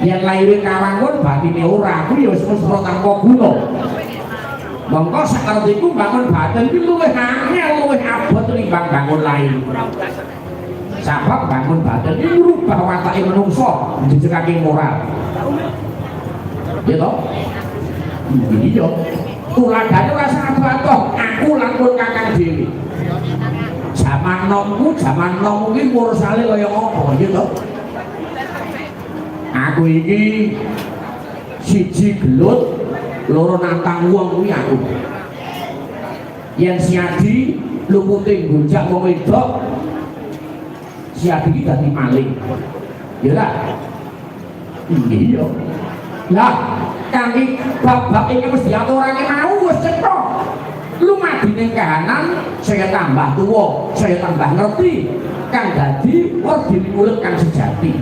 Yen lahire kawangun batine ora, kuwi ya wis mesra tanpa guna. Mongko sakertiku bangun batin iki luwih angel, luwih abot tinimbang bangun lahir. Sabab bangun batin iki ngrubah watake menungso, njejegake moral. Ya toh? Iya. Tuladhane ora sadoh, aku lan pun kakang dhewe. Jaman nomku, jaman nomku iki mursale kaya apa, ya toh? Aku iki siji gelut, loro nantang wong kuwi aku. Yen Siadi lupute nggonjak wong wedok, Siadi iki dadi maling. Ya lah. Iya. Lah, kanthi bab-bab iki wis diaturake mau wis cetha. Lumadine kahanan saya tambah tuwa, saya tambah ngerti kang dadi werdine urip kang sejati.